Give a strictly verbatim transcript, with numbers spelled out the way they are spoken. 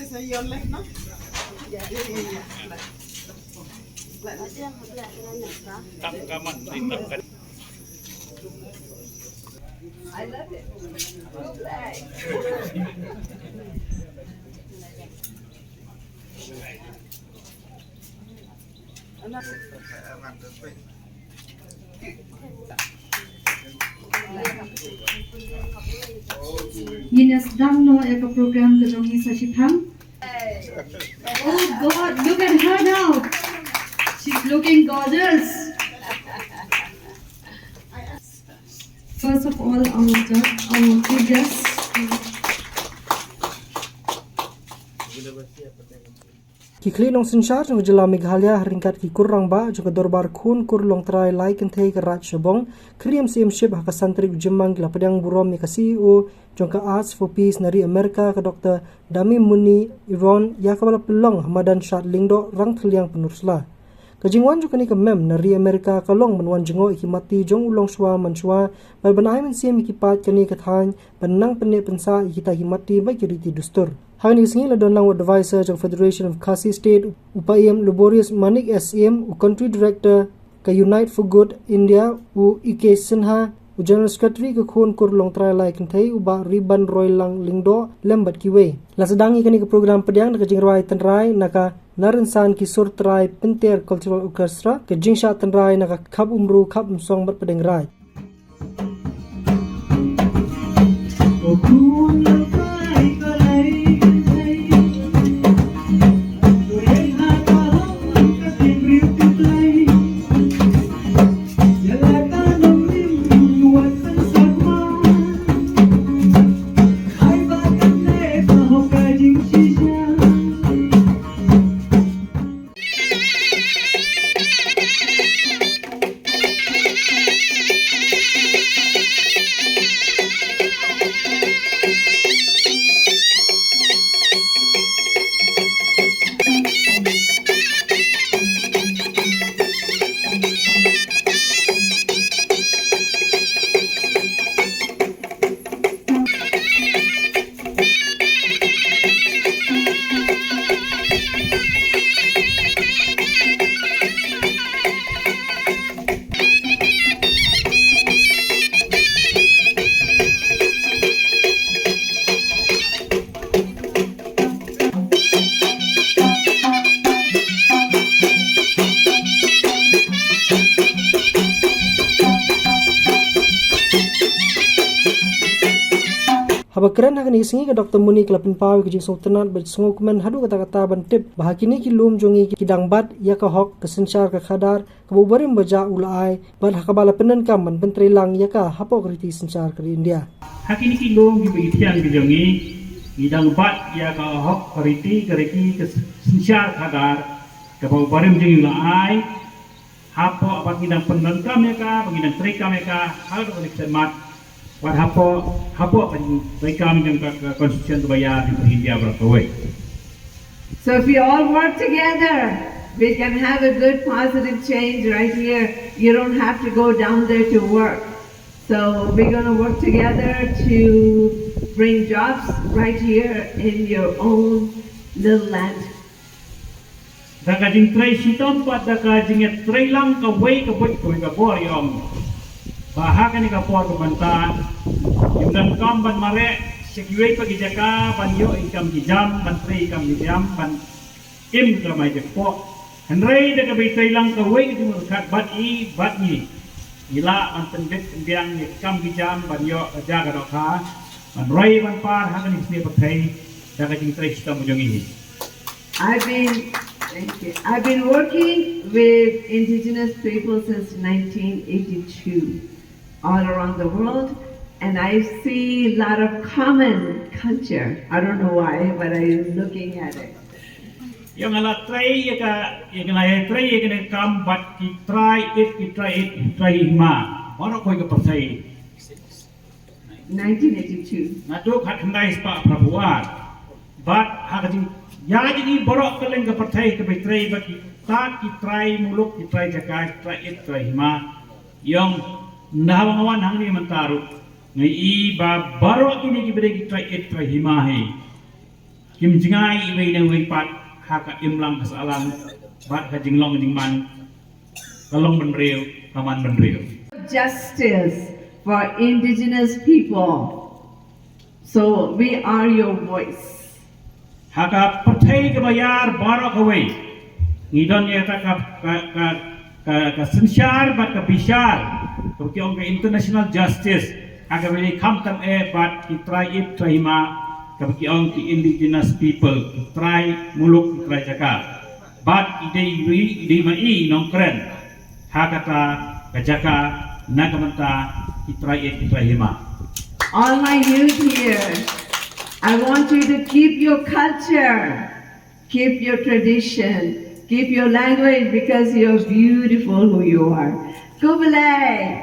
Ngin ïa sdang noh ïa ka program ka jong ngi sa shiphang. Oh God, look at her now. She's looking gorgeous. First of all, our judge, our three guests. Ki khlieh nongsynshar jong ka jylla Meghalaya ha ryngkat ki kur rangbah jong ka Dorbar Khun Kur Longtrai Lai Kynthei ka Raid Shillong, khri ïa ka M C M ship ha ka san tarik u Jymmang ki la pdiang burom ïa ka C E O jong ka Arts for Peace na ri America, ka Doktor Damimuni Iron, ïa kaba la pynlong ha madan Shad Lyngdoh, Rangthylliang, Pynursla. Ka jingwan jong kane ka mem na ri America ka long ban wan jngoh ïa ki matti jong u longshuwa manshuwa, bad ban ai mynsiem ïa ki paid kane ka thaiñ ban nang pynneh pynsah ïa kita ki matti bad ki riti dustur. Ha kane ka sngi la don lang u advisor jong Federation of Khasi State, u Paiem Laborious Manik Syiem, u Country Director ka Unite for Good India, u E K Sinha, u General Secretary ka Khun Kur Longtrai Lai Kynthei, u Bah Ribanroilang Lyngdoh, lem bad kiwei. La sdang ïa kane ka program pdiang da ka jingrwai tynrai na ka Narynsan Ki Sur Trai Pynter Cultural Orchestra, ka jingshah tynrai na ka Khap Umru Khap Umsong bad Pdeng Raid. Haba kren ha kane ka sngi, ka Doktor Muni ka la pynpaw ïa ka jingsngewtynnat bad sngewkmen haduh katta katta ban tip ba ha kine ki lum jong ngi ki dang bat ïa ka hok ka synshar ka khadar kaba u barim bajah u la ai, bad ha kaba la pyndonkam ban pyntrei lang ïa ka hapoh ka riti synshar ka ri India. Ha kine ki lum kiba ithiang ki jong ngi, ngi dang bat ïa ka hok ka riti ka riti ka synshar khadar kaba u barim jong ngi u la ai, hapoh ba ngi dang pyndonkam ïa ka, ba ngi dang treikam ïa ka ha ka dei ka mat, wat hapoh, hapoh ka treikam jong ka, ka constitution kaba ïa ka India baroh kawei. So if we all work together, we can have a good positive change right here. You don't have to go down there to work. So we're going to work together to bring jobs right here in your own little land. Da ka jingtrei shitom bad da ka jingtrei lang kawei ka buit kawei ka bor ïong. Ba ha kane ka por ka mynta, ngim donkam ban mareh sha kiwei pat ki jaka ban ïoh ïa ki kam ki jam, ban trei ïa ki kam ki jam, ban im ka mai jaka. Hynrei da kaba trei lang kawei ka jingmut ka bad i bad ngi, ngi lah ban pynbit pynbiang ïa ki kam ki jam ban ïoh ka jaka dohkha, ban roi ban par ha kane ka snieh pyrthei da ka jingtrei shitom jong ngi. I've been, thank you. I've been working with indigenous people since nineteen eighty-two all around the world, and I see a lot of common culture. I don't know why, but I'm looking at it. Ïa nga la trei ïa ka, ïa nga la trei ïa kane ka kam bad ki trai it, ki trai it, ki trai hima baroh kawei ka pyrthei. Nineteen eighty-two. Naduh khatkhyndai spah phra phew ar. Bad ha ka jing, ïa jong ngi baroh kylleng ka pyrthei kaba trei bad ki tat ki trai muluk, ki trai jaka, ki trai it, trai hima. Ïong, na haba nga wan hangne mynta ruh, nga i ba baroh kine kiba dei ki trai it, trai hima hi, Kim jngai iwei na iwei pat ha ka imlang ka sahlang bad ka jinglong jingman, ka long bynriew, ka man bynriew. Justice for indigenous people. So we are your voice. Ha ka pyrthei kaba ïar baroh kawei, ngi don ïa ka, ka, ka, ka, ka, ka synshar bad ka bishar kaba ki ong ka international justice ha kaba ïadei khamtam eh bad ki trai ïit trai hima, kaba ki ong ki indigenous people, ki trai muluk, ki trai jaka. Bad i dei ri, i dei ma i nongkren ha kata ka jaka na ka bynta ki trai ïit ki trai hima. All my youth here, I want you to keep your culture, keep your tradition, keep your language because you're beautiful who you are. Khublei.